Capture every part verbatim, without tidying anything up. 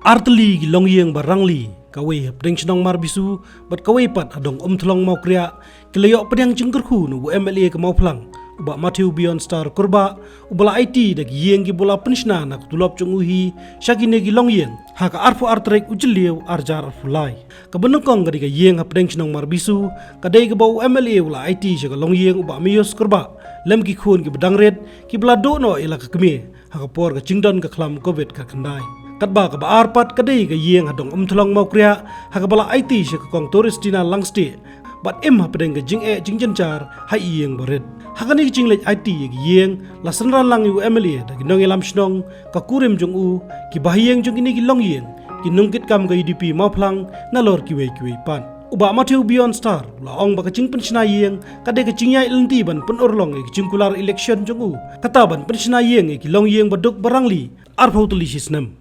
Artylli ki longïing ba rangli, kawei hapdeng shnong Marbisu bad kawei pat ha dong Umthlong Mawkriah, ki la ïoh pdiang jingkyrkhu na u M L A ka Mawphlang, u Bah Mathew Beyondstar Kurbah, uba la aiti da ki ïing kiba la pynshna na ka tulop jong u hi sha kine ki longïing ha ka arphew ar tarik u Jylliew arhajar arphew lai. Kaba nyngkong ka dei ka ïing hapdeng shnong Marbisu, ka dei kaba u M L A u la aiti sha ka longïing u Bah Meyus Kurbah lem ki khun kiba dang rit, kiba la duh noh ïa la ka kmie ha ka por ka jingdon ka khlam Covid khatkhyndai. Katba kaba ar pat ka dei ka ïing ha dong Umthlong Mawkriah, ha kaba la aiti sha ka Kong Toristina Langstieh, bad im hapdeng ka jingeh jingjynjar ha i ïing barit. Ha kane ka jingleit aiti ïa ki ïing, la synran lang ïa u M L A da ki nongïalam shnong, ka kurim jong u, ki bahaïing jong kine ki longïing, ki nongkitkam ka U D P Mawphlang, nalor kiwei kiwei pat. U Bah Mathew Beyondstar u la ong ba ka jingpynshna ïing ka dei ka jingïaid lynti ban pynurlong ïa ka jingkular election jong u, kata ban pynshna ïing ïa ki longïing baduk barangli arphew tylli shi snem.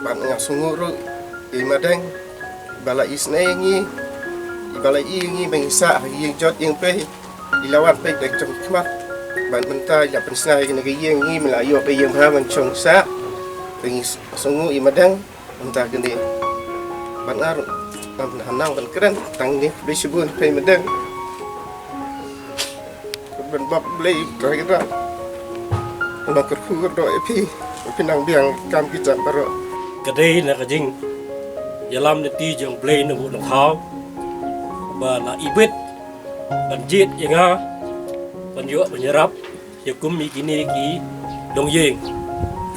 Bad nga sngew ruh i Madeng ba la isynei ïa ngi, ba la i ïa ngi ba ngi sah ha ïing jot ïing pei, i la wan pei da ka jong ki khmat. Bad mynta i la pynshna ïa kane ka ïing ïa ngi, me la ïoh ka ïing bha ban shong sah. Ba ngi sngew i Madeng mynta kane. Bad nga ruh ngam hanang ban kren, tang ne khublei shibun phi Madeng. Ban bok Blei ka kita. Ba kyrkhu kyrdoh ïa phi, phi nang biang kam kita baroh. Ka dei na ka jingïalam lynti jong Blei Nongbuh Nongthaw ba la ibit ban jied ïa nga ban ïoh ban ïarap ïa kum ïa kine ki longïing.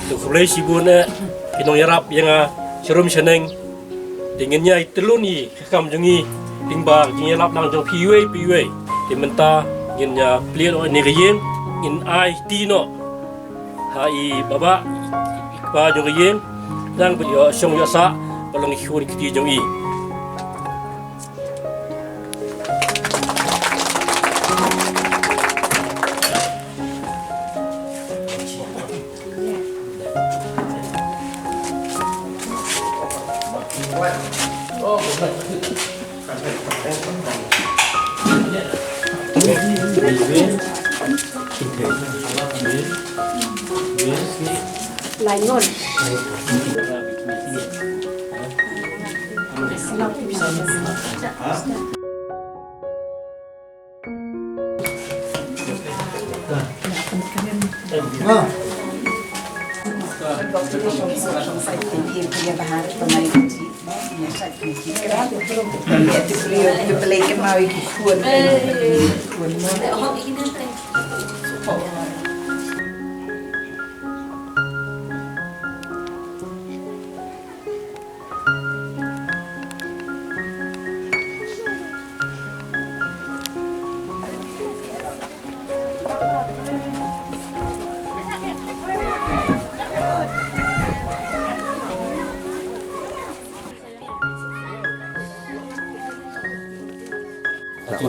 To khublei shibun eh ki nongïarap ïa nga sharum shaneng. Te ngin ïai tylli ïa ka kam jong ngi lyngba jingïalap lang jong phi iwei pa iwei. Te mynta ngin ïa plie noh ïa kane ka ïing, ngin ai ti noh ha i baba, i kpa jong ka ïing, nang ba ïoh shong ïoh sah ba long i khun i kti jong i.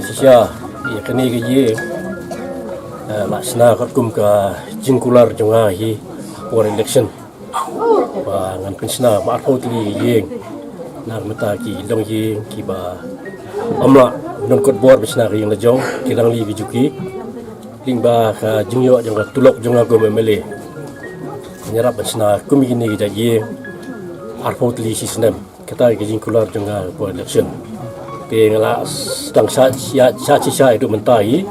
Shisha ïa kane ka ïing, eh, la shna katkum ka jingkular jong nga hi por election. Ba ngan pynshna ba arphew tylli ïing. Na ka bynta ki longïing kiba ym lah don kot bor ban shna ka ïing la jong, ki rangli ki juki. Lyngba ka jingïoh jong ka tulop jong nga kum M L A, ngan ïarap ban shna kum kine ki jait ïing arphew tylli shi snem. Kata ka jingkular jong nga por election. Te nga la sdang sha sha sha sha sha ïa u mynta hi.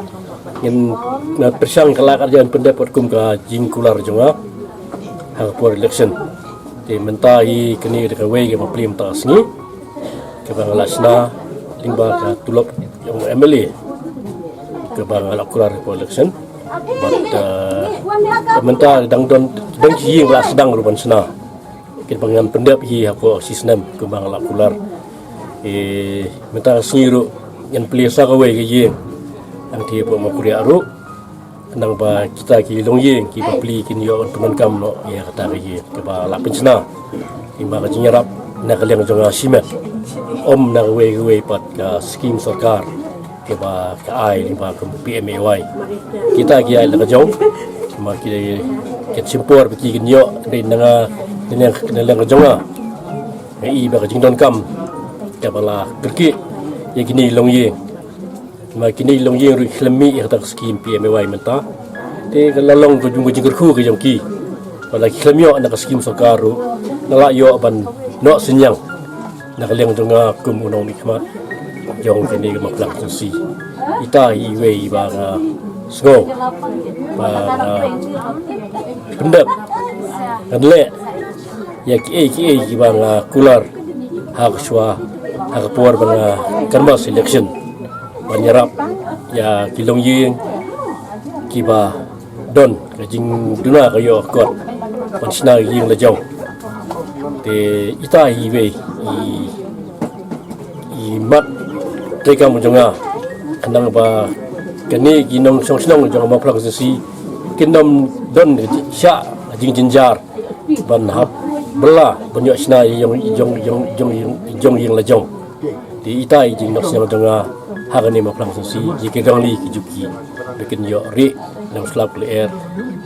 Ngin, nga pyrshang ka la ka jan pyndep katkum ka jingkular jong nga ha ka por election. Te mynta hi kane da kawei kaba plie mynta ka sngi, kaba nga la shna lyngba ka tulop jong M L A, kaba nga la kular ha ka por election. Bad, eh, mynta dang don, don ki ïing la sdang ruh ban shna. Kaba ngan pyndep hi hapoh shi snem kumba nga la kular. Eh, mynta ka sngi ruh ngan plie sa kawei ka ïing. Hangtei hapoh Mawkriah ruh, khnang ba kita ki longïing kiba plie kin ïoh ban pyndonkam noh ïa kata ka ïing kaba la pynshna. Lyngba ka jingïarap na ka liang jong ka shimet, ym na kawei kawei pat ka skim sorkar kaba ka ai lyngba kum P M A Y. Kita ki ai la ka jong, ma ki, ki shim por ba ki kin ïoh dei na nga, na liang, na liang ka jong nga. Nga i ba ka jingdonkam kaba la kyrkieh ïa kine longïing. Ma kine longïing ruh ki khlem mih ïa kata ka skim P M A Y mynta. Te ka la long ka jong ka jingkyrkhu ka jong ki. Ba la ki khlem ïoh na ka skim sorkar ruh, nga la ïoh ban Noh synñiang na ka liang jong nga kum u nongmihkhmat jong kane ka Mawphlang constituency. Ita hi iwei iba nga sngew ba nga pyndep ngan leh ïa kiei kiei kiba nga kular ha ka shuwa, ha ka por ba nga canvass election ban ïarap ïa ki longïing kiba don ka jingduna ka ïoh ka kot ban shna ïing la jong. Te ita hi iwei i, i mat treikam jong nga, khnang ba kane ki nongshong shnong jong Mawphlang constituency kin ym don ka jing, shah ka jingjynjar ban hap bylla ban ïoh shna ïing, jong, jong, jong, jong ïing la jong. Te ita i jingnoh synñiang jong nga ha kane Mawphlang constituency, ïa ki rangli ki juki ba kin ïoh rieh na u slap ka lyer,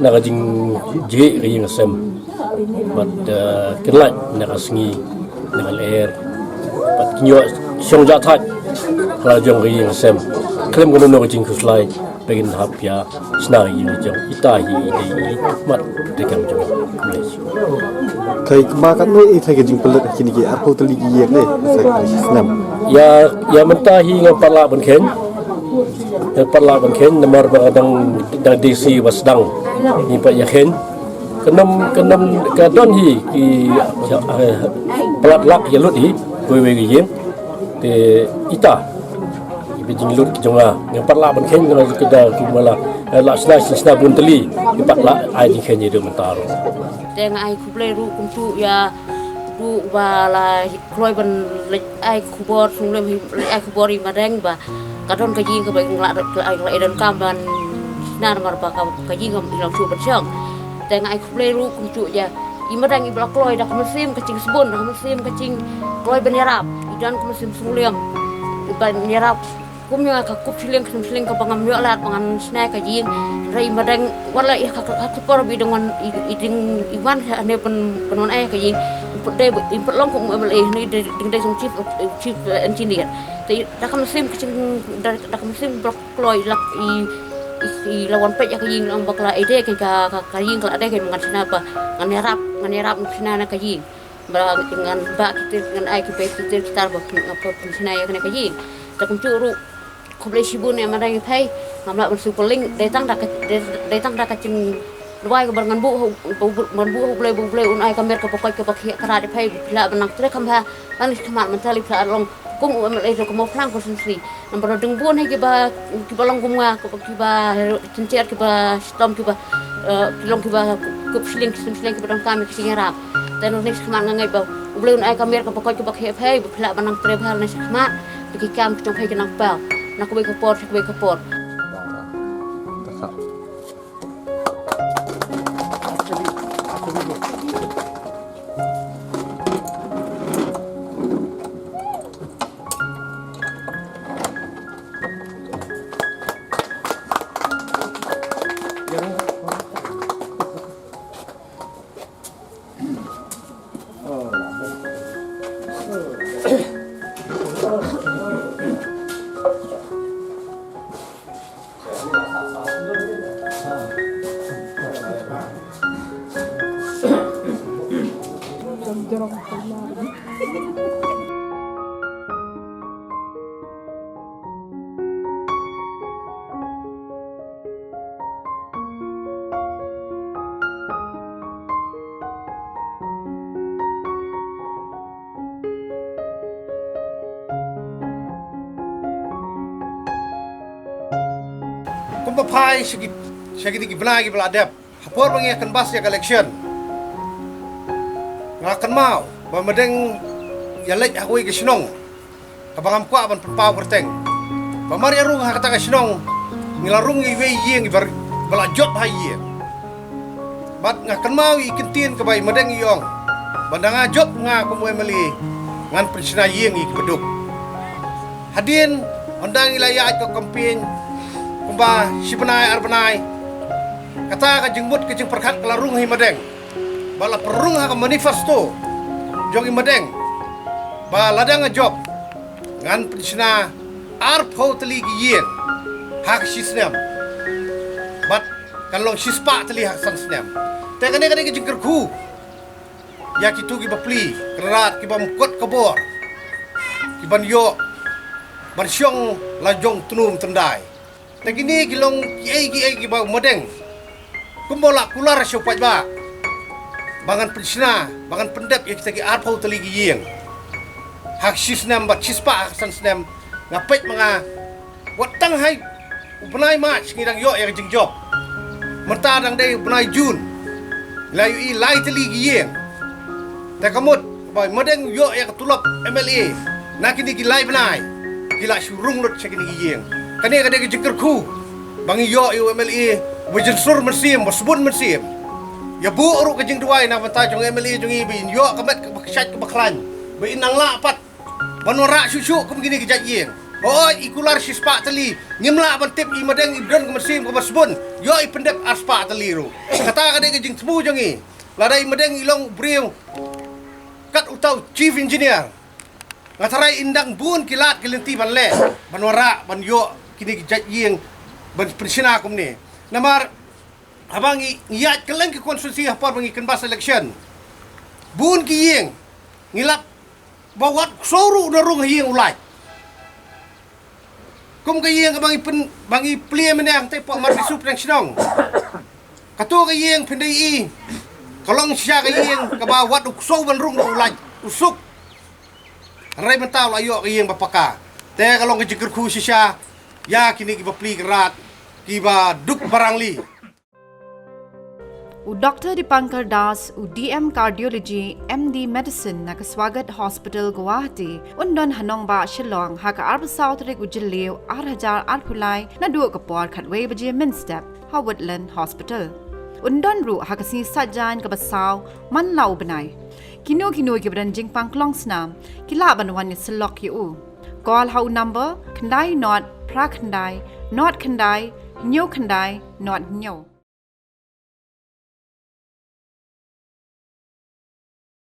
na ka jingjhieh ka ïing ka sem, bad, eh, kin lait na ka sngi na ka lyer, bad kin ïoh shong jah thait ha la jong ka ïing ka sem khlem kano kano ka jingkhuslai. Ba kin hap ïa shna ïing jong ita hi dei i mat treikam jong. Khublei. Thei kma katno i thei ka jingpynlut ha kine ki arphew tylli ki ïing ne, thei ka snem. Ïa, ïa mynta hi ngam pat lah ban kheiñ. Ngam pat lah ban kheiñ namar ba dang, dang D C ba sdang. Ngim pat ïa kheiñ. Ka nam, ka nam ka don hi ki, eh, palat lak ïa lut hi, wei wei ka ïing. Te ita. Iba jinglut ki jong nga. Ngam pat lah ban kheiñ nga ki da ki mala. Eh, lah shna, shna, shna bun tylli. Ngam pat lah ai jingkheiñ ïa u mynta ruh. Te nga ai khublei ruh kumjuh ïa u ba la kloi ban leit ai khubor, sngewlem leit ai khubor i Madeng ba ka don ka ïing kaba nga la, la, la, la donkam ban shna namar ba ka, ka ïing kam i long shuh ban shong. Te nga ai khublei ruh kumjuh ïa i Madeng iba la kloi da ka mynsiem ka jingsbun, da ka mynsiem ka jingkloi ban ïarap. I don ka mynsiem sngewlem ban ïarap. Kum ïa nga ka kup shilling, ka snem shilling kaba ngam ïoh lad ba ngan shna ka ïing. Hynrei i Madeng wat la ïa ka, ka, ka por ba i dang wan, i, i dang i wan hangne ban, ban wan ai ka ïing. Im pat dei, im pat long kum u M L A hangne, dei, dang dei song chief, chief engineer. Te da ka mynsiem ka jing, da, da ka mynsiem ba kloi lak i, i, i la wan peit ïa ka ïing, la ong ba ka la ïadei ka, ka, ka ïing ka la ïadei ka, ngan shna ba ngan ïarap, ngan ïarap ngan shna na ka ïing. Ba ngan ba ki tir, ngan ai ki bei ki tir ki tar ba ngam pat pynshna ïa kane ka ïing. Te kumjuh ruh khublei shibun ïa Madeng ïa phi, ngam lah ban shu pynlong, dei tang da ka, dei, dei tang da ka jingduwai kaba ngan buh, ba, ba, ngan buh ha U Blei, ba U Blei un ai ka mer kaba koit kaba khiah krat ïa phi, ba phi lah ban nang trei kham bha, ban leit shakhmat, mynta lei phi lah long kum u M L A jong ka Mawphlang constituency. Namar dang bun hi kiba, kiba long kum nga, kiba, kiba jynjar, kiba shitom, kiba, eh, ki long kiba kup shilling, ki snem shilling, kiba donkam ïa ka jingïarap. Te nangne shakhmat nga ngeit ba U Blei un ai ka mer kaba koit kaba khiah ïa phi, ba phi lah ban nang trei bha nangne shakhmat, ba ki kam ki jong phi kin nang paw na kawei ka por sha kawei ka por. Kumba phai sha ki, sha kine ki bnai kiba la dep, ha por ba ngi ïa canvass ïa ka election, nga kynmaw ba Madeng ïa leit ha kawei ka shnong kaba ngam kwah ban pynpaw kyrteng. Ba mar ïa rung ha kata ka shnong, ngi la rung ïa iwei ïing iba, ba la jop ha ïing. Bad nga kynmaw ïa i kyntien kaba i Madeng i ong, ba nda nga jop nga kum u M L A, ngan pynshna ïing ïa kiba duk. Hadien ynda ngi la ïaid ka campaign kumba shi bnai ar bnai, kata ka jingmut ka jingpyrkhat ka la rung ha i Madeng. Ba la pynrung ha ka manifesto jong i Madeng ba lada nga jop, ngan pynshna arphew tylli ki ïing ha ka shi snem, bad kan long shispah tylli ha ka san snem. Te kane ka dei ka jingkyrkhu ïa kito ki bapli kyrrat ki bym kut ka bor, ki ban ïoh ban shong la jong tnum tyndai. Te kine ki long kiei kiei kiba u Madeng kumba la kular sha u paidbah ba ngan pynshna, ba ngan pyndep ïa kita ki arphew tylli ki ïing ha ka shi snem bad shispah ha ka san snem. Nga peit ma nga, wat tang hai u bnai March ngi dang ïoh ïa ka jingjop. Mynta dang dei u bnai June, la ïohi lai tylli ki ïing. Te ka mut ba Madeng ïoh ïa ka tulop M L A na kine ki lai bnai, ki la shu rung lut sha kine ki ïing. Kane ka dei ka jingkyrkhu ba ngi ïoh ïa u M L A ba jingsur mynsiem, ba sbun mynsiem. Ïa buh ruh ka jingduwai na bynta jong u M L A jong ngi ba in ïoh ka met kaba kshait kaba khlaiñ, ba in nang lah pat ban wanrah shuh shuh kum kine ki jait ïing. Hooid, i kular shispah tylli, ngim lah ban tip i Madeng i don ka mynsiem kaba sbun, ïoh i pyndep arspah tylli ruh. Kata ka dei ka jingthmu jong ngi. Lada i Madeng i long u briew kat uta u chief engineer, nga tharai in dang bun ki lad ki lynti ban leh, ban wanrah, ban ïoh kine ki jait ïing, ban pynshna kumne. Namar haba ngi, ngi ïaid kylleng ki constituency ha por ba ngi kynbas election, bun ki ïing ngi lap ba wat u ksew ruh u nang rung ha ïing u lait. Kum ka ïing kaba ngi pyn, ba ngi plie mynne hangtei hapoh Marbisu pdeng shnong, kato ka ïing phin da ïohi ka long shisha ka ïing kaba wat u ksew ban rung ruh u lait, u suk. Hynrei mynta u la ïoh ka ïing ba paka. Te ka long ka jingkyrkhu shisha ïa kine ki bapli kyrrat kiba duk barangli. U Doctor Dipankar Das, u D M Cardiology, M D Medicine na ka Swagat Hospital, Guwahati, un don ha nongbah Shillong ha ka arphew saw tarik u Jylliew, ar hajar arphew lai, naduh ka por khatwei baje mynstep ha Woodland Hospital. Un don ruh ha ka sngi Saitjaiñ kaba saw man la u bnai. Kino kino kiba don jingpang klong snam ki lah ban wan ïasyllok ïa u. Call ha u number khyndai nod phra khyndai nod khyndai hynñiew khyndai nod hynñiew.